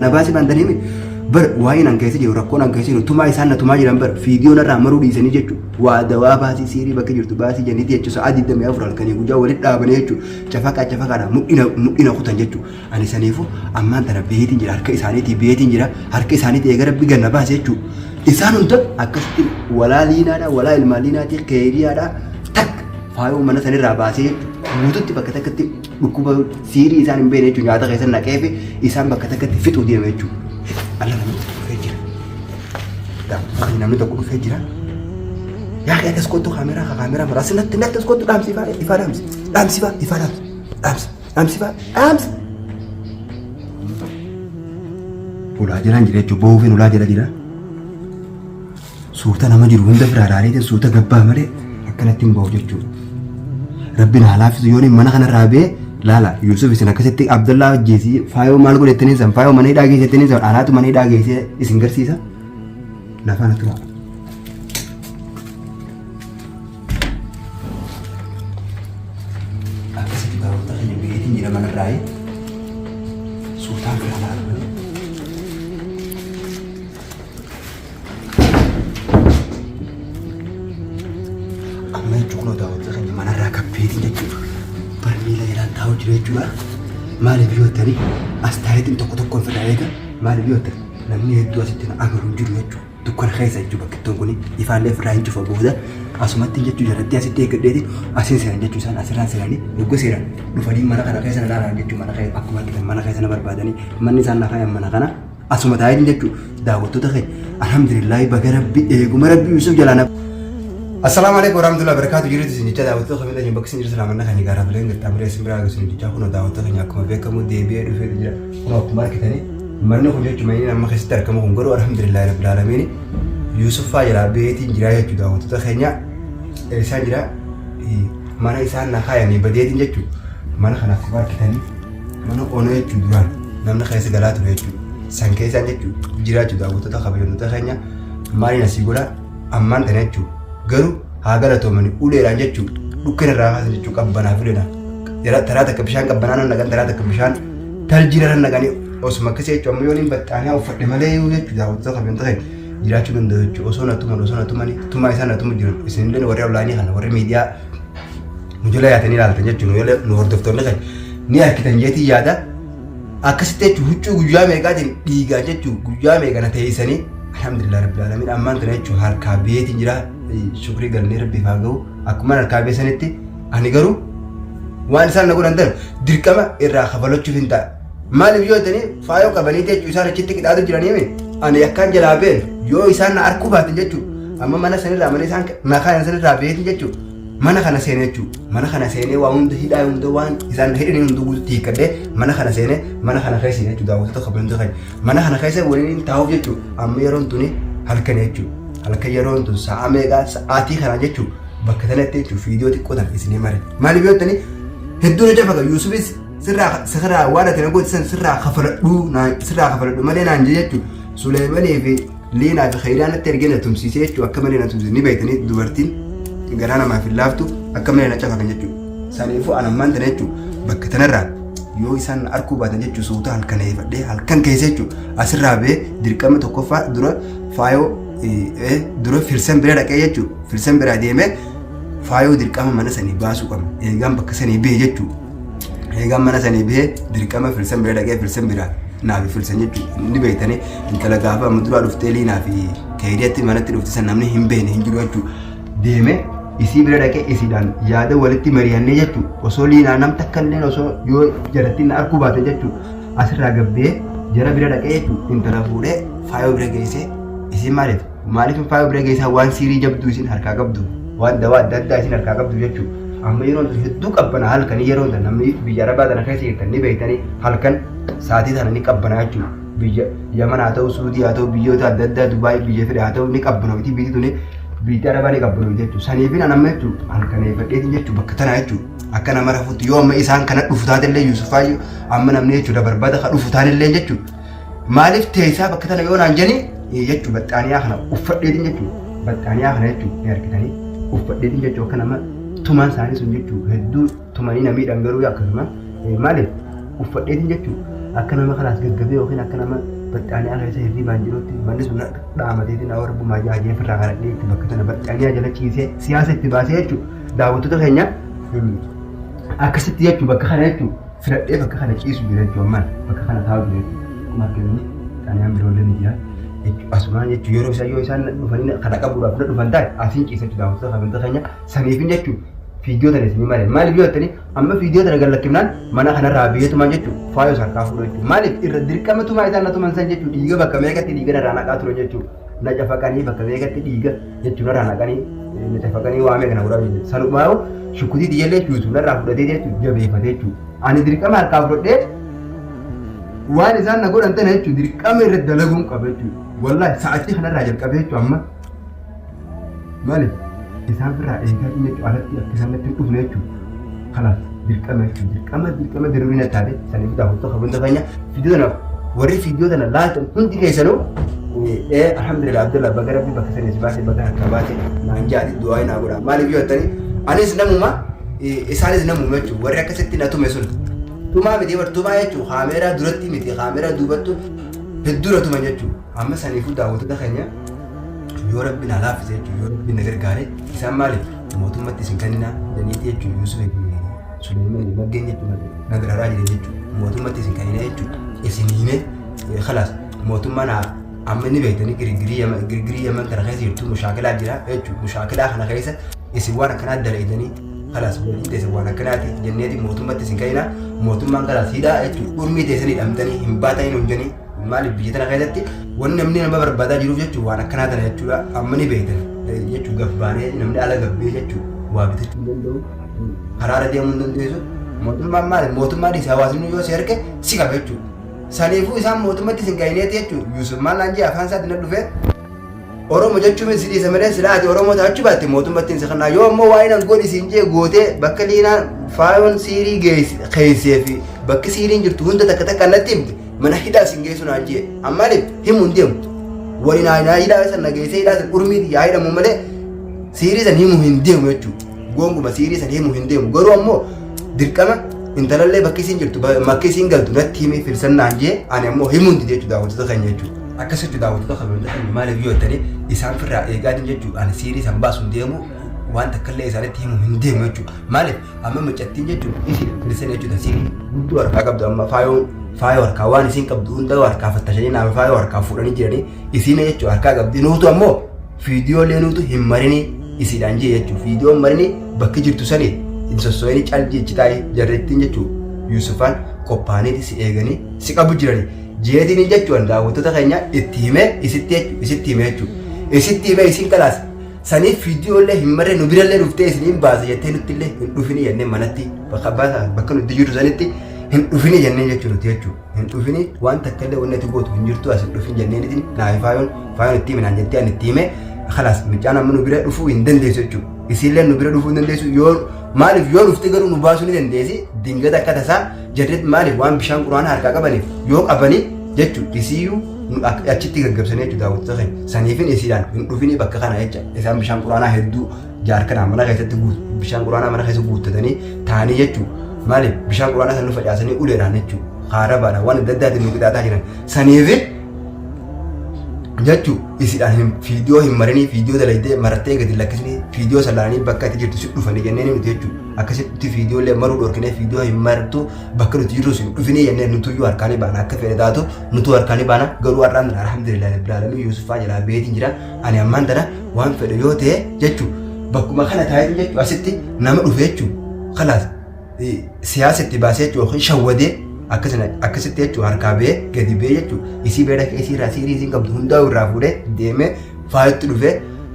Na baasii baantanii mi? Bar waa'een an keessa jiru rakkoon an keessa jiru tumaa isaan na tumaa jiran bar fiidiyoo narraa maruu dhiisanii jechuudha. Waa dawaa baasii siirii bakka jirtu baasii jenniti jechuudha sa'a 24 halkanii guyyaa walitti dhaabanii jechuudha. Cafaqaa cafaqaadha mudhina mudhina kutan jechuudha. Ani saniifu ammaan tana beetiin jira harka isaaniitii beetiin jira harka isaaniitii eega rabbi ganna baase jechuudha. Isaan hunda akkasitti walaa liinaadha walaa ilmaan liinaatii keeriyaadha takka faayoo mana sanirraa baasee jechuudha. Guututti bakka takkatti dhukkuba siirii isaan hin beekne jechuudha nyaata keessa naqee fi isaan bakka takkatti fixuu deema jechuudha. Alla namni tokko dhufee jira. Daawwattoota namni tokko dhufee jira. Yaa kee akkas kottu kaameraa kaameraa mara asii natti natti as kottu dhaamsi ifaa ifaa dhaamsi dhaamsi ifaa ifaa dhaamsi dhaamsi dhaamsi ifaa dhaamsi. Ulaa jalaan jira jechuudha boofiin ulaa jala jira. Suuta nama jiru hunda biraa ilaaleetiin suuta gabbaa malee akkanatti hin bahu jechuudha. Rabbiin haa laaffisu yoon mana kanarraa ba'e laala Yuusuf isin akkasitti Abdallaa ajjeesii faayoo maal godhettanii san faayoo mana hidhaa geessettanii san anaatu mana hidhaa geessee isin garsiisa. Lafaan tura. Akkasitti daawwattoota keenya baheetiin jira manarraa suutaan biraa laala malee. Amma jechuun kunoo daawwattoota keenya manarraa kabbeetiin jechuudha. Barmiila jalaan taa'u jira jechuudha. Maaliif yoo ta'ani as taa'eetiin tokko tokkoon firraa eega. Maaliif yoo ta'e namni hedduu asitti na agaru hin jiru jechuudha. Dukkana keessa jechuudha bakkittoon kun ifaallee ofirraa hin cufa booda asumatti jechuudha jalatti asitti eeggadheeti asiin seenan jechuudha isaan asirraan seenanii dhugga seenan dhufanii mana kana keessa na ilaalan jechuudha mana keessa akkuma argitan mana keessa na barbaadanii manni isaan na kaayan mana kana Asuma taa'ee jechuun daawwattoota keenya alhamdulillahi baga rabbi eeguma rabbi Yusuf jalaa na. Assalaamu alaikum warahmatullahi wabarakatuh jiruuti isin jecha daawwattoota keenya keenya bakka isin jirtu salaamanna keenya gaaraa fileen gaxxaamuree isin biraa isin jecha kunoo daawwattoota keenya akkuma beekamu deebi'ee dhufee jira kunoo akkuma argitanii manni kun jechuun manni amma keessatti argamu kun garuu alhamdulillahi rabbil aalamiin Yusuf faa jalaa beetiin jira jechuudha daawwattoota keenya isaan jira mana isaan na kaayanii badeetiin jechuudha mana kana akkuma argitanii Mana onaa jechuun duraan namni keessa galaa ture jechuudha. San keessaan jechuudha jiraachuu daawwattoota kabajamtoota keenya maaliin asii godha ammaan tana jechuudha. Garuu haa galatoomani uleedhaan jechuudha dhukkeen irraa kaasan jechuudha qabbanaaf uleedhaan. Taraa takka bishaan qabbanaa nan naqan taraa takka bishaan taljiira nan naqanii osuma akkasii jechuudha amma yoon hin baxxaanee uffadhe malee jechuudha daawwattoota kabajamtoota keenya jiraachuu danda'u jechuudha osoo na tuman osoo na tumanii tumaa isaan na tumu jiran isinillee warri onlaayinii kana warri miidiyaa nu jala yaatanii ilaaltan jechuun nu jala nu hordoftoonni keenya ni argitan jeetii yaada akkasitti jechuun huccuu guyyaa meeqaatiin dhiigaa jechuun guyyaa meeqa na teessanii alhamdulillah rabbil alamin ammaan tana jechuun harkaa beetiin jira shukrii galnee rabbiif haa ga'u akkuma harkaa beesanitti ani garuu waan isaan na godhan tan dirqama irraa kafalachuuf hin ta'a maaliif yoo jettanii faayoo qabanii jechuun isaan achitti qixaatu jiranii ani akkaan jalaa been yoo isaan na arkuu baatan jechuun amma mana sanirraa mana isaan na kaayan sanirraa beetin jechuun Mana kana seenee jechuudha. Mana kana seenee waa hunda hidhaa hunda waan isaan hidhanii hunda guututti hiikkadhee mana kana seenee mana kana keessa jechuudha daawwattoota kabajamtoota keenya. Mana kana keessa waliin taa'uuf jechuudha. Amma yeroon tuni halkan jechuudha. Halkan yeroon tun sa'a meeqaa sa'aatii kanaa jechuudha. Bakka sanatti jechuudha viidiyoo xiqqoo tan isinii mare. Maaliif yoo jettanii hedduu na jafaga Yuusufis sirraa sirraa waan ati na goote san sirraa kafaladhuu sirraa kafaladhu malee naan jee jechuudha. Suleemanii fi Liinaa fi Khayraa natti ergee na tumsiisee jechuun akka malee na tumsiise ni beektanii dubartiin garaa namaaf hin laaftu akka malee na cafaqan jechuudha. Saniifuu an ammaan tana jechuudha bakka tanarraa yoo isaan na arkuu baatan jechuudha suuta halkan eeffadhee halkan keessa jechuudha asirraa ba'ee dirqama tokkoffaa dura faayoo dura filsan bira dhaqee jechuudha filsan biraa deemee faayoo dirqama mana sanii baasuu qabna eegaan bakka sanii ba'e jechuudha. Eegaan mana sanii bahee dirqama filsan bira dhaqee filsan bira naa fi filsan jechuudha. Ni beektanii intala gaafa amma duraa dhuftee liinaa fi keeriyaatti manatti dhufte san namni hin beekne hin jiru jechuudha. Deemee isii bira dhaqee isiidhaan yaada walitti mari'annee jechuudha. Osoo liinaa nam takka illee osoo yoo jalatti na arkuu baate jechuudha. Asirraa gabbee jara bira dhaqee jechuudha. Intala fuudhee faayoo bira geessee isiin maaliif Maaliif faaya bira geessaa waan siirii jabduu isin harkaa qabdu waan dawaa adda addaa isin harkaa qabdu jechuudha. Amma yeroon tun hedduu qabbana halkanii yeroon tun namni biyya arabaa tana keessa jirtan ni beektanii halkan sa'aatii tana ni qabbana jechuudha. Biyya Yaman haa ta'u Suudii haa ta'u biyyoota adda addaa Dubaay biyya fedhe haa ta'u ni qabbanoyti biyyi tuni biyyi arabaa ni qabbanoyti jechuudha. Saniifin an amma jechuudha halkaneeffadheetiin jechuudha bakka tana jechuudha. Akka nama rafutti yoo amma isaan kana dhufu taatellee Yuusufaayyuu amma namni jechuudha barbaada ka dhufu taanillee jechuudha. Maaliif teessaa bakka tana yoo naan jeni jechuu baxxaaniyaa kana uffadheetiin jechuu baxxaaniyaa kana jechuu ni argitanii uffadheetiin jechuu akka nama tumaan isaanii sun jechuu hedduu tumanii na miidhan garuu akkasuma maaliif uffadheetiin jechuu Akka nama kalaas gaggabee yookiin akka nama baxxaaniyaa keessa hirriibaan jirutti manni sun dhaamateetiin awwa rabbumaa jaajee ofirraa kadhadhee itti bakka tana baxxaaniyaa jala ciisee siyaasa itti baasee jechuudha. Daawwattoota keenya akkasitti jechuudha bakka kana jechuudha filadhee bakka kana ciisu jira jechuudha ammaan bakka kana taa'u jira jechuudha. Akkuma arginu xaaniyaan biroollee ni jira. Asumaan jechuudha yeroo isaan yoo isaan dhufanii kana qabuudhaaf na dhufan taate asiin ciisa jechuudha daawwattoota kabajamtoota keenya saniifin jechuudha. Fiidiyoo tana isinii malee maaliif yoo jettanii amma fiidiyoo tana gad lakkifnaan mana kanarraa biyyeetumaan jechuudha faayos harkaa fuudhu jechuudha maaliif irra dirqama tumaa isaan na tuman san jechuudha dhiiga bakka meeqatti dhiiga narraa naqaa turan jechuudha na cafaqanii bakka meeqatti dhiiga jechuudha narraa naqanii na cafaqanii waa meeqa na godhaa jechuudha sanumaa shukutii tiyyallee yuusuuf narraa fudhatee jechuudha jabeeffatee jechuudha ani dirqama harkaa fudhadhee waan isaan na godhan tana jechuudha dirqama irra dalaguun qaba jechuudha wallaahi sa'atii kanarraa jalqabee jechuudha amma Maaliif isaan firraa eegaa jechuun alatti akka isaan natti hin dhufne jechuudha. Kanaaf dirqama jechuudha. Dirqama dirqama daruurii na taate saniif daawwattoota kabajamtoota keenya viidiyoo tana warri viidiyoo tana laaltan hundi keessanuu ee alhamdulillah Abdullah baga rabbi bakka sanii si baase baga harkaa baate naan jaati du'aa naa godha. Maaliif yoo jettanii anis namuma isaanis namuma jechuudha. Warri akkasitti na tume sun tumaa miti bar tumaa jechuudha. Kaameeraa duratti miti kaameeraa duubattu hedduu na tuman jechuudha. Amma saniifuu daawwattoota keenya yoo rabbi naa laaffise jechuun yoo rabbi na gargaare isaan maaliif mootummatti isin kenninaa jedhaniiti jechuun Yuusuf Suleyman maggeen jechuun na dararaa jiran jechuun mootummatti isin kenninaa jechuun isin hime khalaas mootummaa naa amma ni beektanii girgirii yaman girgirii yaman kana keessa jirtu mushaakilaa jira jechuun mushaakilaa kana keessa isin waan akkanaa dalaydanii khalaas waliin teessan waan akkanaati jenneeti mootummatti isin kenninaa mootummaan khalaas hidhaa jechuun urmii teessanii hidhamtanii hin baatanii nuun jedhanii Maaliif biyya tana keessatti wanni namni nama barbaadaa jiruuf jechuun waan akkanaa tana jechuudha. Amma ni beektan jechuun gabbaanee namni ala gabbee jechuun waa bitachuu hin danda'u. Karaarra deemuu hin dandeessu. Mootummaan maali? Mootummaa dhiise hawaasni yoo si arge si qaba jechuudha. Saniifuu isaan mootummatti isin gahineeti jechuudha. Yuusuf maal naan jee afaan isaatti na dhufee Oromo jechuun si dhiisa malee silaa ati Oromoo taachuu baatte mootummatti hin siqannaa. Yoo ammoo waa'ee nan godhi siin jee gootee bakka liinaan faayoon siirii geessee fi bakki siiriin jirtu hunda takka takka natti himte mana hidhaa sin geessu naan jee. Ammaaliif himu hin deemu. Wali naa naa hidhaa san na geessee hidhaa san urmii yaa hidhamu malee siirii san himu hin deemu jechuudha. Gonguma siirii san himu hin deemu. Garuu ammoo dirqama intalallee bakki isiin jirtu bakki isiin galtu natti himi filsan naan jee ani ammoo himuu hin dide jechuudha daawwattoota keenya jechuudha. Akkasitti daawwattoota kabajamtoota keenya maaliif yoo jettanii isaan firraa eegaatiin jechuudha ani siirii san baasu hin deemu waan takkallee isaanitti himu hin deemu jechuudha. Maaliif amma mucattiin jechuudha isin filsan jechuudha siirii guddoo harkaa qabdu amma faayoo faayoo harkaa waan isiin qabdu hunda harkaa fattashanii naaf faayoo harkaa fuudhanii jiranii isiin jechuudha harkaa qabdi nuutu ammoo Fiidiyoolee nuutu hin marini isiidhaan jee jechuu fiidiyoo hin marini bakki jirtu sani hin sosso'ini cal jechi taa'e jarrettiin jechuu Yuusufaan qophaa'aniiti si eeganii si qabu jirani jeetiin hin jechuun daawwattoota keenya itti himee isitti jechuu isitti himee jechuu isitti himee isin kalaas saniif fiidiyoolee hin marre nu birallee dhuftee isiniin baasa jettee nutti illee hin dhufini jennee manatti bakka bakka nuti jirru sanitti hin dhufini jennee jechuu nuti jechuu. Hin dhufini waan takka illee wanni ati gootu hin jirtu as hin dhufin jenneenitiin naafi faayoon faayoon itti hime naan jettee ani itti hime kalaas mucaan amma nu bira dhufuu hin dandeessu jechuudha. Isiillee nu bira dhufuu hin dandeessu yoo maaliif yoo dhufte garuu nu baasuu ni dandeessi dingata akka tasaa jarri maaliif waan bishaan quraana harkaa qabaniif yoo qabanii jechuudha isiiyyuu nu achitti gaggabsanii jechuudha daawwattoota keenya saniifin isiidhaan hin dhufinii bakka kana jecha isaan bishaan quraanaa hedduu jaarkanaa mana keessatti bishaan quraanaa mana keessa guuttatanii taa'anii jechuudha. Maaliif bishaan quraanaa san nu facaasanii uleedhaan jechuudha. Haarabaadhaan waan adda addaatiin nu qixaaxaa jiran. Saniif jechuu isidhaan hin fiidiyoo hin marinii fiidiyoo dalaydee marattee gadi lakkisnii fiidiyoo san laalanii bakka ati jirtu si dhufanii jennee nuti jechuudha. Akkasitti fiidiyoo illee maruu dhorkinee fiidiyoo hin martu bakka nuti jirru si dhufinii jennee nutuyyuu harkaanii baana akka fedhe taatu nutuu harkaanii baana garuu har'aan alhamdulillah rabbil alamin Yuusufaa jalaa beetiin jira ani ammaan tana waan fedhe yoo ta'e jechu bakkuma kana taa'eetu jechu asitti nama dhufe jechu kalaas siyaasa itti baasee jechu yookiin shawwadee akkasina akkasitti jechu harkaa ba'ee gadi ba'ee jechu isii beela keessii irraa siirii isiin qabdu hundaa irraa fuudhee deemee faayotti dhufee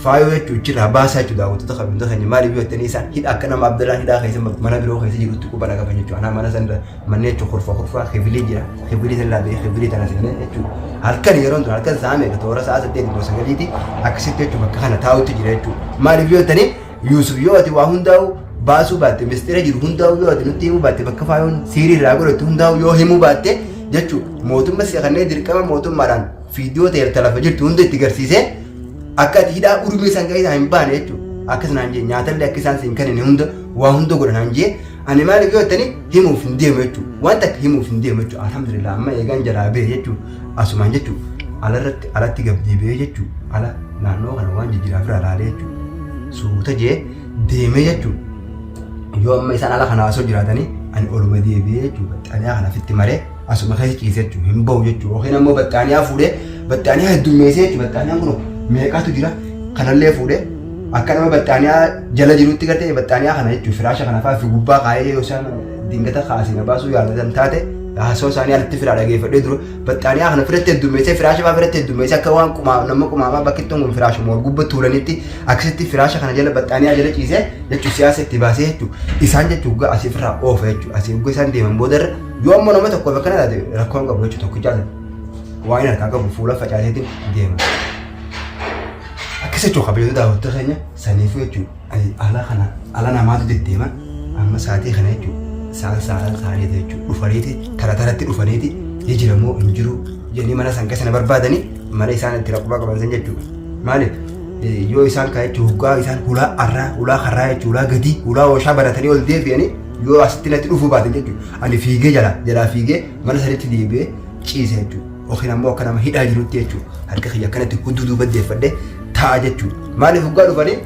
faayoo jechu achirraa baasaa jechu daawwattoota kabajamtoota keenya maaliif yoo jettanii isaan hidha akka nama Abdallaan hidhaa keessa mana biroo keessa jirutti quba qaban jechu anaa mana sanirra Manni jechuun kurfa kurfa kifilii jira. Kifilii san irraa ba'ee kifilii tana seenee jechuudha. Halkan yeroon tun halkan sa'a meeqa toora sa'a 8 immoo 9ti akkasitti jechuun bakka kana taa'utti jira jechuudha. Maaliif yoo jettanii Yuusuf yoo ati waa hundaa'u baasuu baatte mistira jiru hundaa'u yoo ati nutti himuu baatte bakka faayoon siirii irraa godhattu hundaa'u yoo himuu baatte jechuudha. Mootummaa si kanneen dirqama mootummaadhaan fiidiyoo ta'e lafa jirtu hunda itti garsiisee akka ati hidhaa urmii san keessaa hin baane jechuudha. Akkas naan jee nyaatallee akka isaan siin kennine hunda waa hunda godha naan jee. Ani maaliif yoo jettanii himuuf hin deemu jechuudha. Waan takka himuuf hin deemu jechuudha. Alhamdulillah amma eegaan jalaa ba'e jechuudha. Asumaan jechuudha. Alarratti alatti gabdii ba'ee jechuudha. Ala naannoo kana waan jijjiiraa fira laalee jechuudha. Suuta jee deemee jechuudha. Yoo amma isaan ala kana osoo jiraatanii ani oluma deebi'ee jechuudha. Baxxaaniyaa kana ofitti maree asuma keessa ciisee jechuudha. Hin bahu jechuudha. Yookiin ammoo baxxaaniyaa fuudhee baxxaaniyaa heddummeessee jechuudha. Baxxaaniyaan kun meeqatu jira kanallee fuudhee akka nama baxxaaniyaa jala jirutti gartee baxxaaniyaa kana jechuudha. Firaasha kana fa'aa fi gubbaa kaayee yoo isaan dingata kaasee na baasuu yaalatan taate haasoo isaanii alatti firaa dhageeffadhee dura Baxxaaniyaa kana firatti heddummeessee firaasha fa'aa firatti heddummeessee akka waan qumaa nama qumaamaa bakki itti kun firaashuma wal gubba tuulanitti akkasitti firaasha kana jala baxxaaniyaa jala ciisee jechuun siyaasa itti baasee jechuun isaan jechuun hoggaa asii ofirraa oofa jechuun asii hoggaa isaan deeman boodarra yoo ammoo nama tokkoof akkana taate rakkoon qabu jechuun tokkichaa sana waan harkaa qabu fuula facaaseetiin deema. Akkas jechuun kabajatu daawwattoota keenya saniifuu jechuun ala kana ala namaatu deddeema amma sa'aatii kana jechuun sa'aan sa'aan sa'aaniiti jechuun dhufaniiti tara taratti dhufaniiti ni jira moo hin jiru jedhanii mana san keessa na barbaadanii mana isaan itti rakkubaa qaban san jechuudha. Maaliif yoo isaan kaa jechuun hoggaa isaan hulaa arraa hulaa karraa jechuun hulaa gadii hulaa ooshaa baratanii ol deebi'anii yoo asitti natti dhufuu baatan jechuudha. Ani fiigee jala jalaa fiigee mana sanitti deebi'ee ciise jechuudha. Yookiin ammoo akka nama hidhaa jirutti jechuudha. Harka kiyya akkanatti hudduu duuba deeffadhee taa'a jechuudha. Maaliif hoggaa dhufanii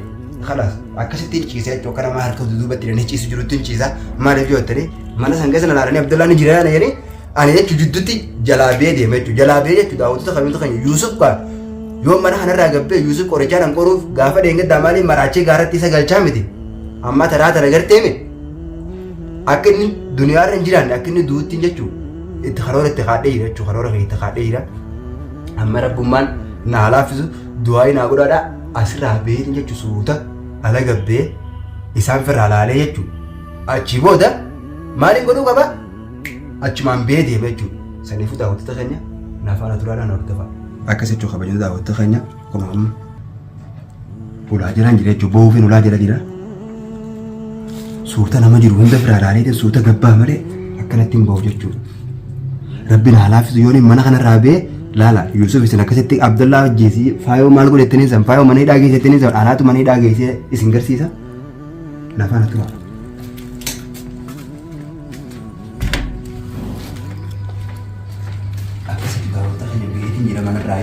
kalaas akkasitti hin ciise jechuudha. Akka nama harka duubatti hidhanii ciisu jirutti hin ciisa. Maaliif yoo jettanii mana san keessa na laalanii Abdallaan ni jira yaana jedhanii ani jechuun jidduutti jalaa bee deema jechuudha. Jalaa bee jechuudha daawwattoota kamiitu kan Yuusuf kaa yoo mana kanarraa gabbee Yuusuf qorichaa nan qoruuf gaafa dheengaddaa maaliif maraachee gaaratti isa galchaa miti. Amma taraa tana gartee miti. Akka inni duniyaarra hin jiraanne akka inni du'utti jechuudha. Itti karoora itti kaadhee jira jechuudha. Karoora kee itti kaadhee jira. Amma rabbummaan naa laaffisu du'aayii naa godhaadha. Asirraa beekin jechuudha suuta ala gabbee isaan firraa laalee jechuudha. Achii booda maaliin godhuu qaba? Achumaan bee deema jechuudha. Saniifuu daawwattoota keenya naa faana turaadhaan hordofaa. Akkas jechuudha kabajamtoota daawwattoota keenya kun amma Ulaa jalaan jira jechuun ba'uufin ulaa jala jira. Suuta nama jiru hunda biraa ilaaleetiin suuta gabbaa malee akkanatti hin ba'u jechuudha. Rabbiin haa laaffisu yoon mana kanarraa ba'e laala Yuusuf isin akkasitti Abdallaa ajjeesii faayoo maal godhettanii san faayoo mana hidhaa geessettanii san anaatu mana hidhaa geessee isin garsiisa. Lafaan tura. Akkasitti daawwata keenya ba'eetiin jira manarraa.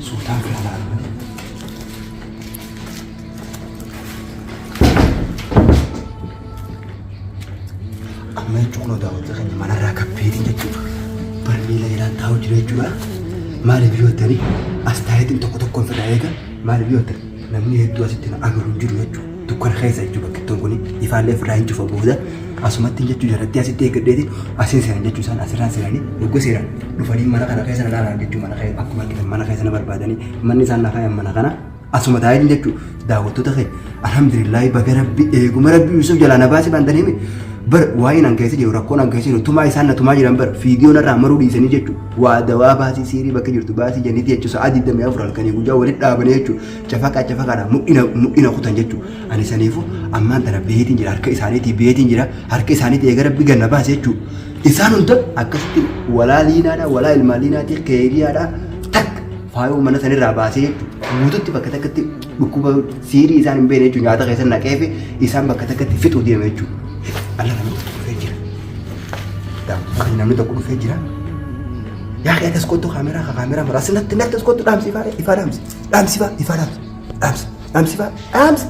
Suutaan fira laalu malee. Amma jechuun kunoo daawwattoota keenya manarraa kabbeetiin jechuudha. Barmeela jalaan taa'u jira jechuudha. Maaliif yoo jettanii as taa'eetiin tokko tokkoon firraa eega. Maaliif yoo jettanii namni hedduu asitti na agaru hin jiru jechuudha. Dukkana keessa jechuudha bakkittoon kuni ifaallee ofirraa hin cufa booda asumatti jechuudha jalatti asitti eeggadheetiin asiin seenan jechuudha isaan asirraan seenanii yogguu seenan dhufanii mana kana keessa na ilaalan jechuudha mana keessa akkuma argitan mana keessa na barbaadanii manni isaan na kaayan mana kana asuma taa'ee jechuudha daawwattoota kee alhamdulillaahi baga rabbi eeguma rabbi Yuusuf jalaa na baase baantanii himi bar waa'een an keessa jiru rakkoon an keessa jiru tumaa isaan na tumaa jiran bar fiidiyoo narraa maruu dhiisanii jechuudha waa dawaa baasii siirii bakka jirtu baasii jenniti jechuudha sa'aa 24 halkanii guyyaa walitti dhaabanii jechuudha cafaqaa cafaqaadha mudhina mudhina kutan jechuudha ani saniifu ammaan tana beetiin jira harka isaaniitii beetiin jira harka isaaniitii eega rabbi ganna baase jechuudha isaan hunda akkasitti walaa liinaadha walaa ilmaan liinaatii keeriyaadha takka faayoo mana sanirraa baasee jechuudha guututti bakka takkatti dhukkuba siirii isaan hin beekne jechuudha nyaata keessa naqee fi isaan bakka takkatti fixuu deema jechuudha. Alla namni tokko dhufee jira. Namni tokko dhufee jira. Yaa kee akkas kottu kaameraa kaameraa muraasa natti natti as kottu dhaamsi ifaa ifaa dhaamsi dhaamsi ifaa ifaa dhaamsi dhaamsi dhaamsi ifaa dhaamsi.